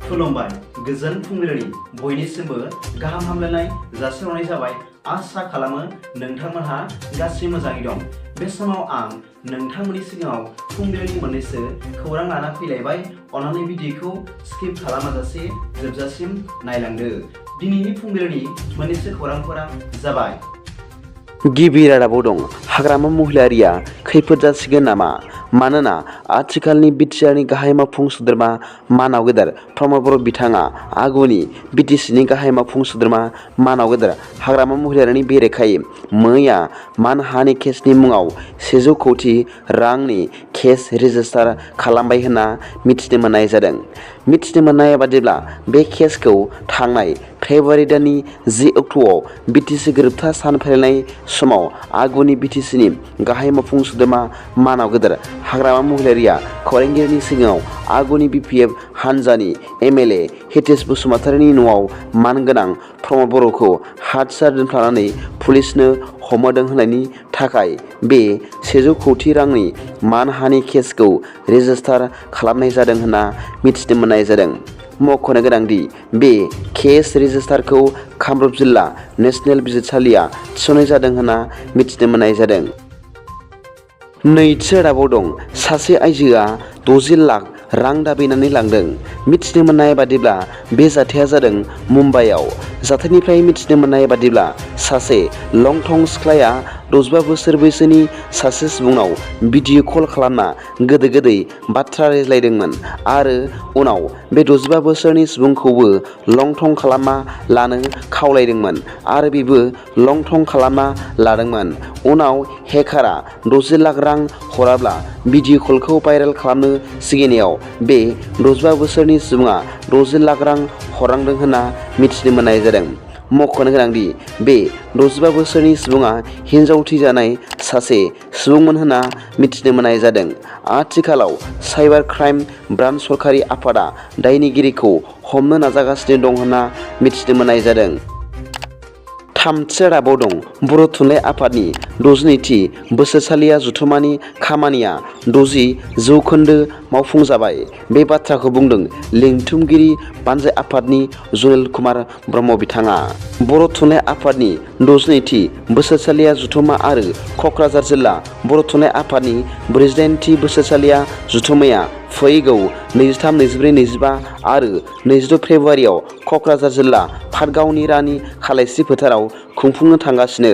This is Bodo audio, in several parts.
खुलुमबाय गोजोन फुंबिलिनि बयनिसिमबो गाहाम हामलायनाय जासिहरनाय जाबाय। आसा खालामो नोंथांमोनहा गासै मोजाङै दं। बे समाव आं नोंथांमोननि सिगाङाव फुंबिलिनि मोननैसो खौरां लाना फैलायबाय। अन्नानै भिडिअखौ स्किप खालामाजासे जोबजासिम नायलांदो। दिनैनि फुंबिलिनि मोननैसो खौरांफोरा जाबाय। गिबि रादाबाव दं, हाग्रामा महिलारिया खैफोद जासिगोन नामा? मानोना आथिखालनि बिटिआरनि गाहाय मावफुं सोद्रोमा मानाव गेदेर प्रमद बर' बिथाङा आगुनि बिटिसिनि गाहाय मावफुं सोद्रोमा मानाव गेदेर हाग्रामा महिलारिनि बेरेखायै मैया मानहानि केसनि मुङाव 100 कौटि रांनि केस रेजिस्टार खालामबाय होनना मिथिनो मोननाय जादों। मिथिनो मोननाय बादिब्ला बे केसखौ थांनाय फेब्रुवारि दाननि 10 अक्ट'आव बिटिसि गोरोबथा सान फालिनाय समाव आगुनि बिटिसिनि गाहाय मावफुं सोद्रोमा मानाव गेदेर हाग्रामा महिलारिया खौरांगिरिनि सिगाङाव आगुनि बिपिएफ हानजानि एमएलए हितेश बसुमतारीनि न'आव मानगोनां प्रमद बर'खौ हादसा दोनफ्लानानै पुलिसनो हमहोदों होननायनि थाखाय बे 100 कौटि रांनि मानहानि केसखौ रेजिस्टार खालामनाय जादों होनना मिथिनो मोननाय जादों। मख'नो गोनांदि बे केस रेजिस्टारखौ कामरुप जिल्ला नेशनेल बिजिरसालिया थिसननाय जादों होनना मिथिनो मोननाय जादों। नैथि रादाबाव दं, सासे आइजोआ 60 लाख रां दाबिनानै लांदों। मिथिनो मोननाय बादिब्ला बे जाथाया जादों मुम्बाइआव। जाथायनिफ्राय मिथिनो मोननाय बादिब्ला सासे लंथं सिख्लाया 65 बोसोर बैसोनि सासे सुबुंनाव भिडिअ' कल खालामना गोदै गोदै बाथ्रा रायज्लायदोंमोन आरो उनाव बे 65 बोसोरनि सुबुंखौबो लंथं खालामना लानो खावलायदोंमोन आरो बेबो लंथं खालामना लादोंमोन। उनाव हेकारा 60 लाख रां हराब्ला भिडिअ' कलखौ भाइरेल खालामनो सिगिनायाव बे 65 बोसोरनि सुबुङा 60 लाख रां हरनांदों होनना मिथिनो मोननाय जादों। मख'नो गोनांदि बे 65 बोसोरनि सुबुङा हिनजाव थैजानाय सासे सुबुंमोन होनना मिथिनो मोननाय जादों। आथिखालाव साइबार क्राइम ब्रान्च सरकारि आफादा दायनिगिरिखौ हमनो नाजागासिनो दं होनना मिथिनो मोननाय जादों। थामथि रादाबाव दं, बर' थुनलाइ आफादनि 62थि बोसोरसालिया जथुम्मानि खामानिया 60 जौखोन्दो मावफुंजाबाय। बे बाथ्राखौ बुंदों लिंथुमगिरि बानजाय आफादनि जनेल कुमार ब्रह्म बिथाङा। बर' थुनलाइ आफादनि 62थि बोसोरसालिया जथुम्मा आरो क'क्राझार जिल्ला बर' थुनलाइ आफादनि 48थि बोसोरसालिया जथुम्माया फैगौ 23, 24, 25 आरो 26 फेब्रुवारियाव क'क्राझार जिल्ला पाटगावनि रानि खालायस्रि फोथाराव खुंफुंनो थांगासिनो।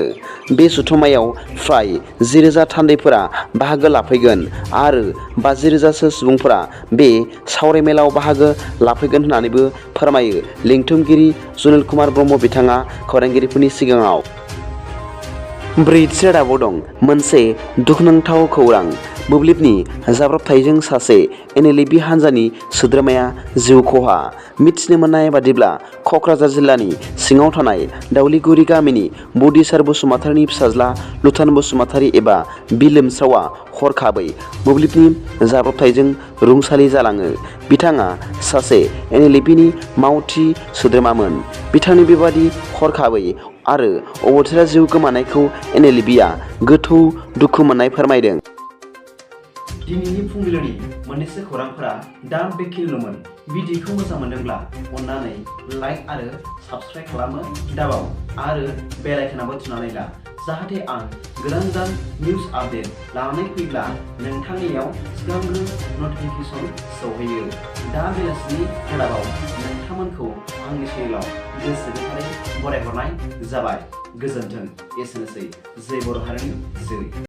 बे जथुम्मायाव फ्राय 10,000 थान्दैफोरा बाहागो लाफैगोन आरो 50,000सो सुबुंफोरा बे सावरायमेलाव बाहागो लाफैगोन होननानैबो फोरमायो लिंथुमगिरि जनेल कुमार ब्रह्म बिथाङा खौरांगिरिफोरनि सिगाङाव। ब्रैथि रादाबाव दं, मोनसे दुखुनांथाव खौरां। मोब्लिबनि जाब्रबथायजों सासे NLFB हानजानि सोद्रोमाया जिउ खहा। मिथिनो मोननाय बादिब्ला क'क्राझार जिल्लानि सिङाव थानाय दाउलिगुरि गामिनि बदिसार बसुमतारीनि फिसाज्ला लुथान बसुमतारी एबा बि लोमस्रावआ हरखाबै मोब्लिबनि जाब्रबथायजों रुंसारि जालाङो। बिथाङा सासे NLFBनि मावथि सोद्रोमामोन। बिथांनि बेबादि हरखाबै आरो अबथिरा जिउ गोमानायखौ NLFBआ गोथौ दुखु मोननाय फोरमायदों। दिनैनि फुंबिलिनि मोननैसो खौरांफोरा दा बेखिनिल'मोन। भिडिअखौ मोजां मोनदोंब्ला अन्नानै लाइक आरो साबस्क्राइब खालामनो दाबाव आरो बेल आइकनाबो थुनानै ला, जाहाथे आं गोदान गोदान निउस आपडेट लानानै फैब्ला नोंथांनियाव सिगांग्रो नटिफिकेसन सौहैयो। दा बेलासिनि रादाबाव नोंथांमोनखौ आंनि चेनेलाव गोसो गोथारै बरायहरनाय जाबाय। गोजोन्थों। एसेनोसै। जै बर' हारिनि जै।